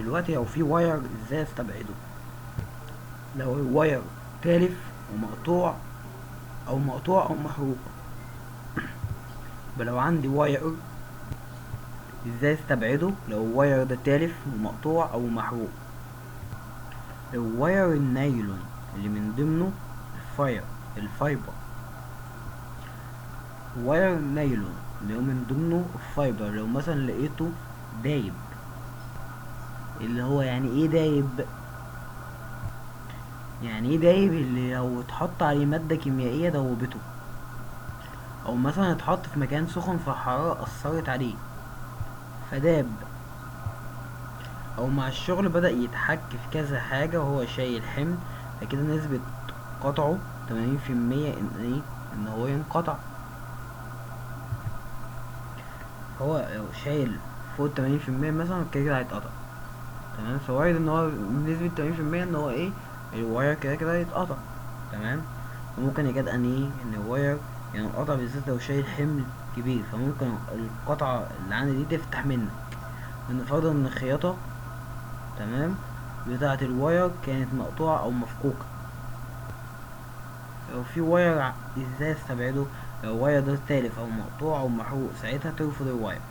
دلوقتي لو في wire ازاي استبعده؟ لو ال wire تالف ومقطوع او مقطوع او محروق، يبقى لو عندي wire ازاي استبعده لو ال wire ده تالف ومقطوع او محروق؟ ال wire النايلون اللي من ضمنه ال fiber، wire نايلون اللي هو من ضمنه ال fiber، لو مثلا لقيته دايب، اللي هو يعني ايه دايب؟ يعني ايه دايب؟ اللي لو اتحط عليه مادة كيميائية دوبته، او مثلا اتحط في مكان سخن فالحرارة اثرت عليه فداب، او مع الشغل بدأ يتحك في كذا حاجة وهو شايل حمل، فكده نسبة قطعه 80% ان ايه؟ ان هو ينقطع. هو لو شايل فوق 80% مثلا كده كده هيتقطع، تمام؟ فوارد ان هو بنسبة 80% ان هو ايه؟ ال wire كده كده هيتقطع، تمام؟ وممكن يكاد ان ايه؟ ان ال wire ينقطع، بالذات لو شايل حمل كبير، فممكن القطعة اللي عندي دي تفتح منك. ونفرض ان الخياطة، تمام، بتاعة ال wire كانت مقطوعة او مفكوكة. لو في wire ازاي استبعده؟ لو ال wire ده تالف او مقطوع او محروق، ساعتها ترفض ال wire.